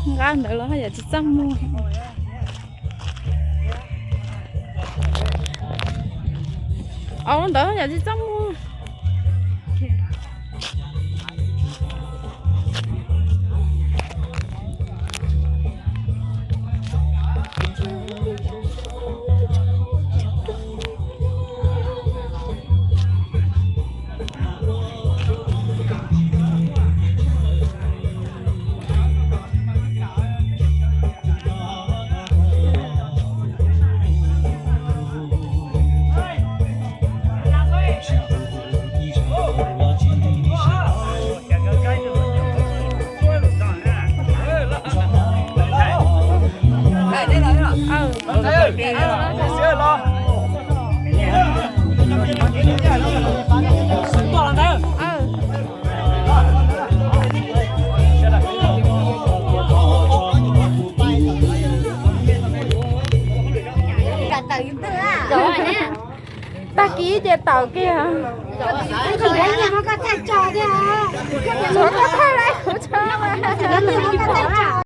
Nqa ntawd los yam tsis txaj muag. Au, ntawd yam tsis txaj muag. Tag kis ces tawm kiag. Tshuav koj thaij lawm kuv tso.